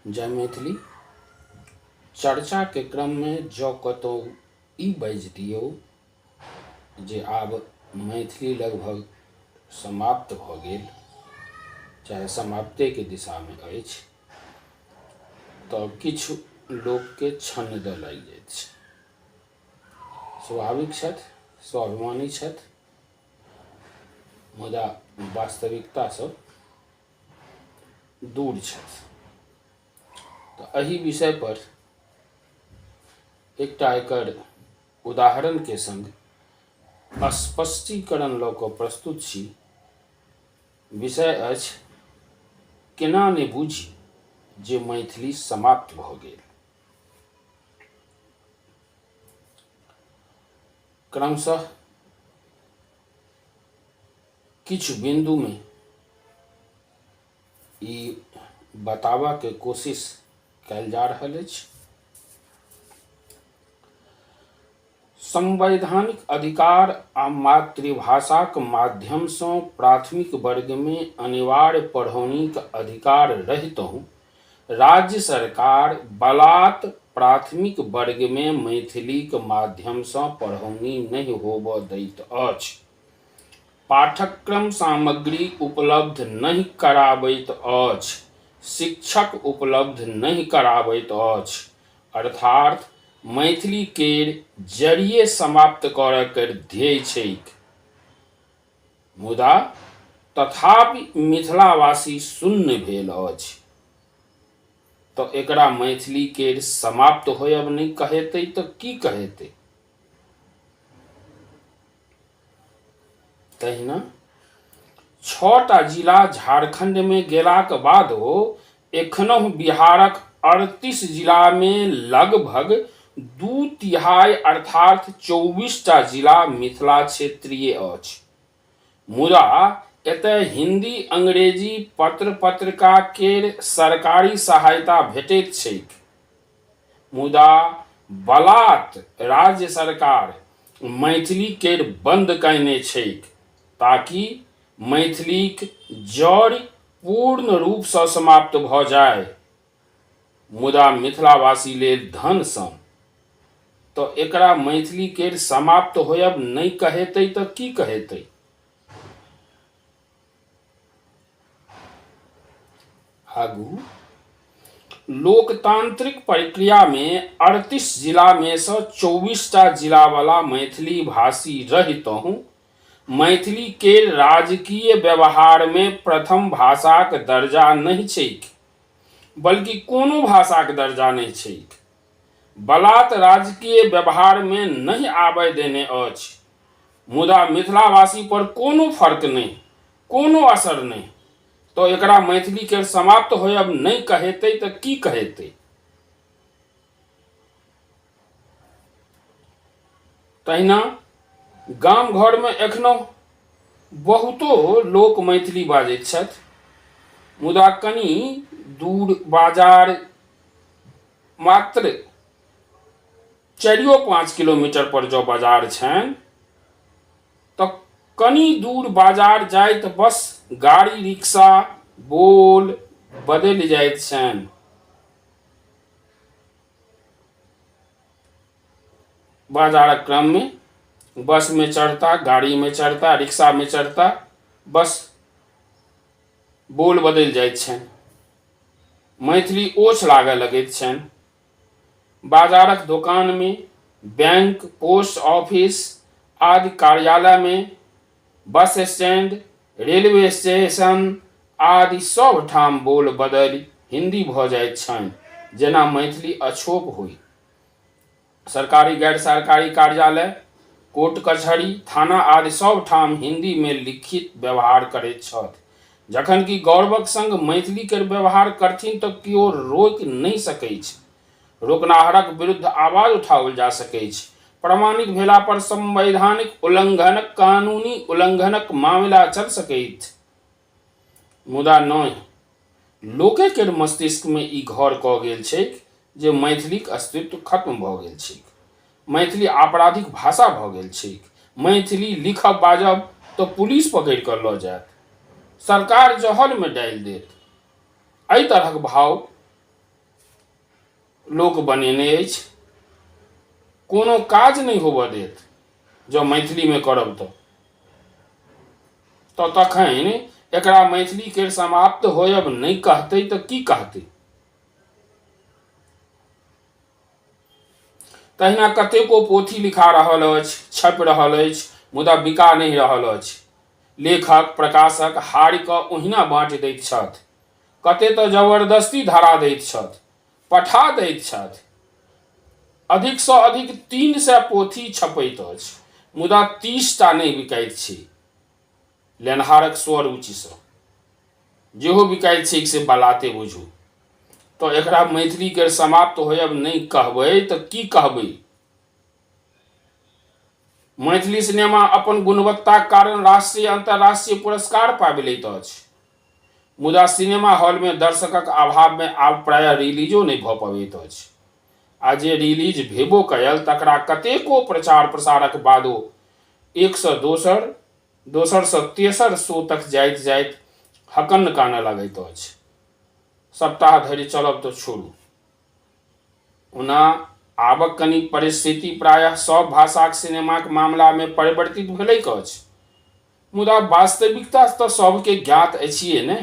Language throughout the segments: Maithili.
जय मैथिली। चर्चाके क्रममे जँ कतहु ई बाजि दियौ जे आब मैथिली लगभग समाप्त भऽ गेल चाहे समाप्तेके दिशामे अछि तऽ किछु लोकके छन्न दऽ लागि जाइत छै। स्वाभाविक छथि, स्वाभिमानी छथि, मुदा वास्तविकतासँ दूर छथि। तऽ एहि विषयपर एकटा एकर उदाहरणके सङ्ग स्पष्टीकरण लऽ कऽ प्रस्तुत छी। विषय अछि केना ने बुझी जे मैथिली समाप्त भऽ गेल। क्रमशः किछु बिन्दुमे ई बताबऽके कोशिश कयल जा रहल अछि। संवैधानिक अधिकार आ मातृभाषाक माध्यमसँ प्राथमिक वर्गमे अनिवार्य पढ़ौनीक अधिकार रहितहुँ राज्य सरकार बलात् प्राथमिक वर्गमे मैथिलीक माध्यमसँ पढ़ौनी नहि होबऽ दैत अछि। पाठ्यक्रम सामग्री उपलब्ध नहि कराबैत अछि। शिक्षक उपलब्ध नहि कराबैत अछि। अर्थात् मैथिली केर जड़िये समाप्त करऽ केर ध्येय छैक। मुदा तथापि मिथिलावासी शून्य भेल अछि। तऽ एकरा मैथिली केर समाप्त होयब नहि कहेतै तऽ की कहेतै? तहिना छओटा जिला झारखण्डमे गेलाक बादो एखनहुँ बिहारक 38 जिलामे लगभग 2/3 अर्थात 24टा जिला मिथिला क्षेत्रीय अछि। मुदा एतय हिन्दी अंग्रेजी पत्र पत्रिका केर सरकारी सहायता भेटैत छैक। मुदा बलात् राज्य सरकार मैथिली केर बंद कयने छैक ताकि मैथिलीक जड़ि पूर्ण रूपसँ समाप्त भऽ जाय। मुदा मिथिलावासी लेल धन सन। तऽ एकरा मैथिली केर समाप्त होयब नहि कहेतै तऽ की कहेतै? आगू लोकतांत्रिक प्रक्रियामे 38 जिलामेसँ 24टा जिलावला मैथिली भाषी रहितहुँ मैथिली केर राजकीय व्यवहारमे प्रथम भाषाक दर्जा नहि छैक, बल्कि कोनो भाषाक दर्जा नहि छैक। बलात् राजकीय व्यवहारमे नहि आबय देने अछि। मुदा मिथिलावासी पर कोनो फर्क नहि, कोनो असर नहि। तऽ एकरा मैथिली केर समाप्त होयब नहि कहेतै तऽ की कहेतै? तहिना गाम घरमे एखनहुँ बहुतो लोक मैथिली बाजैत छथि, मुदा कनि दूर बाजार मात्र 4-5 किलोमीटर पर जँ बाजार छनि तऽ कनि दूर बाजार जाइत बस गाड़ी रिक्शा बोल बदलि जाइत छनि। बाजारक क्रममे बसमे चढ़ता, गाड़ीमे चढ़ता, रिक्शामे चढ़ता, बस बोल बदलि जाइत छनि। मैथिली ओछ लागऽ लगैत छनि। बाजारक दोकानमे, बैंक, पोस्ट ऑफिस आदि कार्यालयमे, बस स्टैंड, रेलवे स्टेशन आदि सभ ठाम बोल बदलि हिन्दी भऽ जाइत छनि जेना मैथिली अछोप होइ। सरकारी गैर सरकारी कार्यालय, कोर्ट कचहरी, थाना आदि सभ ठाम हिन्दीमे लिखित व्यवहार करैत छथि। जखन कि गौरवक संग मैथिली केर व्यवहार करथिन तऽ केओ रोकि नहि सकैछ। रोकनाहरक विरुद्ध आवाज उठाओल जा सकैछ। प्रमाणित भेला पर संवैधानिक उल्लंघनक कानूनी उल्लंघनक मामिला चल सकैत। मुदा नहि, लोके केर मस्तिष्कमे ई घर कऽ गेल छैक जे मैथिलीक अस्तित्व खत्म भऽ गेल छैक। मैथिली आपराधिक भाषा भऽ गेल छैक। मैथिली लिखब बाजब तऽ पुलिस पकड़ि कऽ लऽ जायत। सरकार जहलमे डालि देत। एहि तरहक भाव लोक बनेने अछि। कोनो काज नहि होबऽ देत जँ मैथिलीमे करब तऽ। तऽ तखन एकरा मैथिली केर समाप्त होयब नहि कहतै तऽ की कहतै? तहिना कतेको पोथी लिखा रहल अछि, छपि रहल अछि, मुदा बिका नहि रहल अछि। लेखक, प्रकाशक हारि कऽ ओहिना बाँटि दैत छथि। कते तऽ जबरदस्ती धरा दैत छथि, पठा दैत छथि। अधिकसँ अधिक 300 पोथी छपैत अछि, मुदा 30 टा नहि बिकाइत छै लेनहारक स्वरुचिसँ। जेहो बिकाइत छैक से बलाते बुझू। तऽ एकरा मैथिली केर समाप्त होयब नहि कहबै तऽ की कहबै? मैथिली सिनेमा अपन गुणवत्ताक कारण राष्ट्रीय अंतर्राष्ट्रीय पुरस्कार पाबि लैत अछि। मुदा सिनेमा हॉलमे दर्शकक अभावमे आब प्रायः रिलीजो नहि भऽ पबैत अछि। आ जे रिलीज भेबो कयल तकरा कतेको प्रचार प्रसारक बादो एकसँ दोसर, दोसरसँ तेसर शो तक जाइत जाइत हकन्न कानऽ लगैत अछि। सप्ताह धरि चलब तऽ छोड़ू। ओना आबक कनि परिस्थिति प्रायः सभ भाषाक सिनेमाक मामलामे परिवर्तित भेलैक अछि। मुदा वास्तविकता तऽ सभके ज्ञात अछिए ने।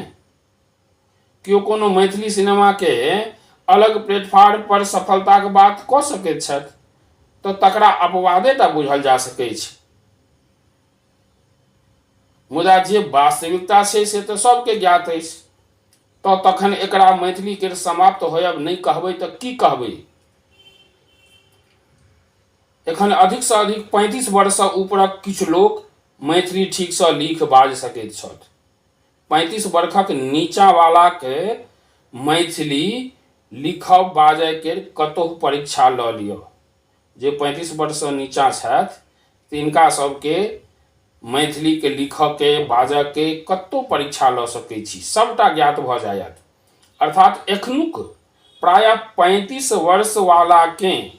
केओ कोनो मैथिली सिनेमाके अलग प्लेटफार्म पर सफलताक बात कऽ सकैत छथि तऽ तकरा अपवादे टा बुझल जा सकैछ। मुदा जे वास्तविकता छै से तऽ सभके ज्ञात अछि। तऽ तखन एकरा मैथिली केर समाप्त होयब नहि कहबै तऽ की कहबै? एखन अधिकसँ अधिक 35 वर्षसँ ऊपरक किछु लोक मैथिली ठीकसँ लिख बाजि सकैत छथि। 35 बरखक नीचाँवलाके मैथिली लिखब बाजय केर कतहु परीक्षा लऽ लिअ। जे 35 वर्षसँ नीचाँ छथि तिनका सभके मैथिलीके लिखऽके बाजऽके कतहु परीक्षा लऽ सकै छी, सभटा ज्ञात भऽ जायत। अर्थात एखनुक प्रायः 35 वर्षवलाकेँ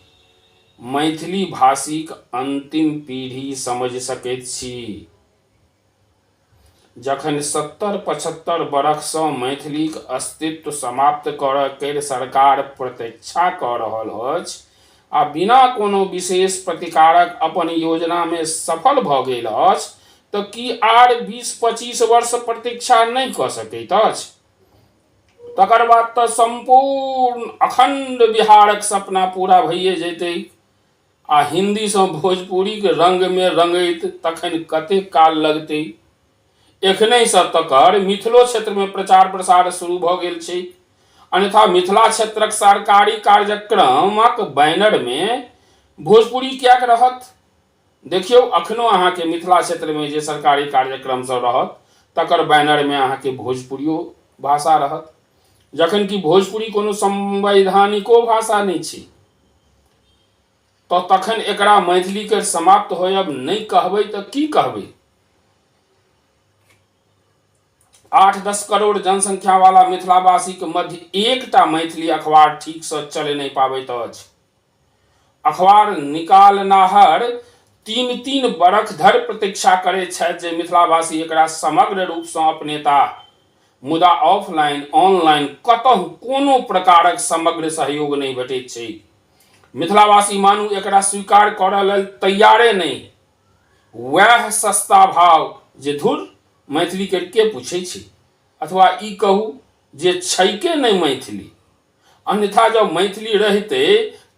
मैथिली भाषीक अन्तिम पीढ़ी समझि सकैत छी। जखन 70-75 बरखसँ मैथिलीक अस्तित्व समाप्त करऽ केर सरकार प्रतीक्षा कऽ रहल अछि आ बिना कोनो विशेष प्रतिकारक अपन योजनामे सफल भऽ गेल अछि तऽ की आर 20-25 वर्ष प्रतीक्षा नहि कऽ सकैत अछि? तकर बाद तऽ सम्पूर्ण अखण्ड बिहारक सपना पूरा भइए जयतैक आ हिन्दीसँ भोजपुरीक रंगमे रंगैत तखन कतेक काल लगतै? एखनहिसँ तकर मिथिलो क्षेत्रमे प्रचार प्रसार शुरू भऽ गेल छैक। अन्यथा मिथिला क्षेत्रक सरकारी कार्यक्रमक बैनरमे भोजपुरी किएक रहत? देखियौ अखनो अहाँके मिथिला क्षेत्रमे जे सरकारी कार्यक्रम सब रहत तकर बैनरमे अहाँके भोजपुरियो भाषा रहत, जखन कि भोजपुरी कोनो संवैधानिको भाषा नहि छै। तऽ तखन एकरा मैथिलीके समाप्त होयब नहि कहबै तऽ की कहबै? 8-10 करोड़ जनसंख्या वाला मिथिलावासीके मध्य एकटा मैथिली अखबार ठीकसँ चलि नहि पाबैत अछि। अखबार निकालनाहर 3-3 बरख धरि प्रतीक्षा करैत छथि जे मिथिलावासी एकरा समग्र रूपसँ अपनेताह, मुदा ऑफलाइन, ऑनलाइन कतहु कोनो प्रकारक समग्र सहयोग नहि भेटैत छैक। मिथिलावासी मानू एकरा स्वीकार करऽ लेल तैयारे नहि। वएह सस्ता भाव जे धुर मैथिलीके के पूछै छै, अथवा ई कहू जे छैके नहि मैथिली। अन्यथा जँ मैथिली रहितै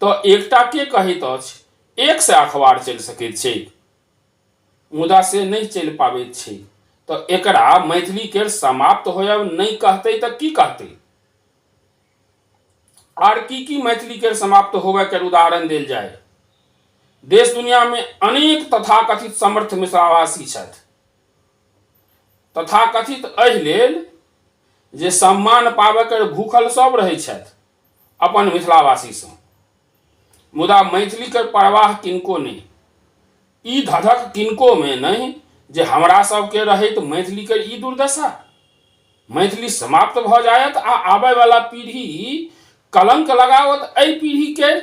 तऽ एकटा के कहैत अछि, 100 अखबार चलि सकैत छैक, मुदा से नहि चलि पाबैत छैक। तऽ एकरा मैथिली केर समाप्त होयब नहि कहतै तऽ की कहतै? आर की की मैथिली केर समाप्त होबय केर उदाहरण देल जाय? देश दुनिया में अनेक तथाकथित समर्थ मिथिलावासी छथि। तथाकथित एहि लेल जे सम्मान पाबय केर भूखल सब रहै छथि अपन मिथिलावासीसँ, मुदा मैथिली केर परवाह किनको नहि। ई धधक किनको में नहि जे हमरा सबके रहैत मैथिली केर ई दुर्दशा, मैथिली समाप्त भऽ जायत आ आबयवला पीढ़ी कलंक लगाओत एहि पीढ़ी के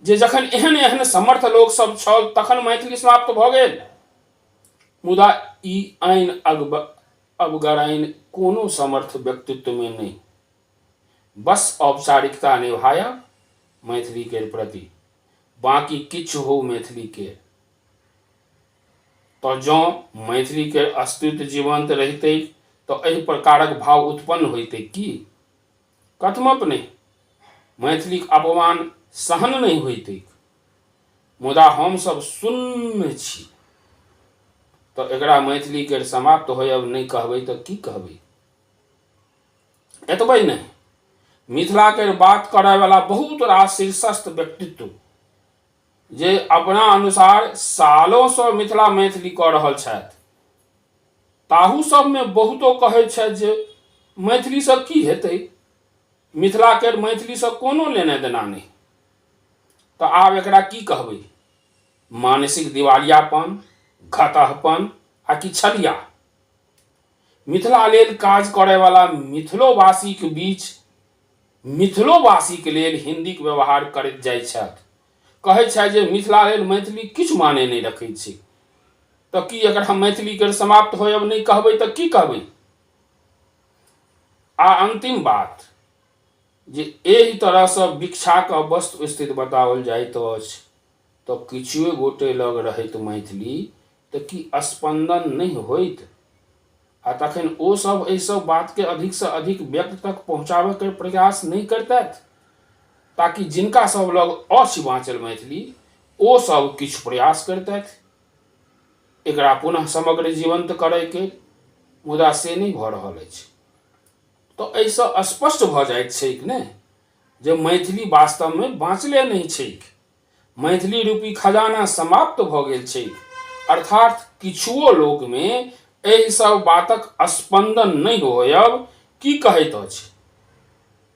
जे जखन एहन एहन समर्थ लोक सब छल तखन मैथिली समाप्त भऽ गेल। मुदा ई आइन अवगराइन कोनो समर्थ व्यक्तित्व में नहि, बस औपचारिकता निभायब, मैथिलीके प्रति। बाँकी किछु हो मैथिलीके, तऽ जँ मैथिलीके अस्तित्व जीवन्त रहितै तऽ एहि प्रकारक भाव उत्पन्न होइतै की? कथमपि नहि। मैथिलीक अपमान सहन नहि होइतैक। मुदा हमसभ सुन्न छी। तऽ एकरा मैथिली केर समाप्त होयब नहि कहबै तऽ की कहबै? एतबे नहि, मिथिला केर बात करयवला बहुत रास शीर्षस्थ व्यक्तित्व जे अपना अनुसार सालोंसँ मिथिला मैथिली कऽ रहल छथि, ताहू सभमे बहुतो कहैत छथि जे मैथिलीसँ की हेतै, मिथिला केर मैथिलीसँ कोनो लेने देना नहि। तऽ आब एकरा की कहबै? मानसिक दिवालियापन, घतहपन आ कि छलिया? मिथिला लेल काज करयवला मिथिलोवासीक बीच मिथिलोवासीक लेल हिन्दीक व्यवहार करैत जाइत छथि। कहैत छथि जे मिथिला लेल मैथिली किछु माने नहि रखैत छै। तऽ की एकरा मैथिली केर समाप्त होयब नहि कहबै तऽ की कहबै? आ अन्तिम बात जे एहि तरहसँ भिक्षाक वस्तु स्थिति बताओल जाइत अछि तऽ किछुए गोटे लग रहैत मैथिली तऽ की स्पन्दन नहि होइत? आ तखन ओ सब एहि सब बातके अधिकसँ अधिक व्यक्त तक पहुँचाबयके प्रयास नहि करितथि, ताकि जिनका सब लग अछि बाँचल मैथिली ओ सब किछु प्रयास करितथि एकरा पुनः समग्र जीवंत करयके। मुदा से नहि भऽ रहल अछि। तऽ एहिसँ स्पष्ट भऽ जाइत छैक ने जे मैथिली वास्तवमे बाँचले नहि छैक। मैथिली रूपी खजाना समाप्त भऽ गेल छैक। अर्थात किछुओ लोकमे एहि सब बातक स्पन्दन नहि होयब की कहैत अछि?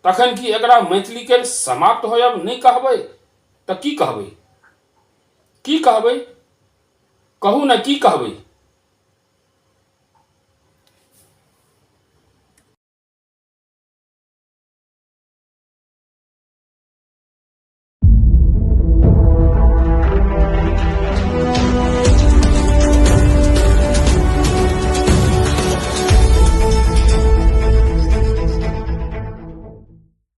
तखन की एकरा मैथिली के समाप्त होयब नहि कहबै तऽ की कहबै? की कहबै? कहू ने, की कहबै?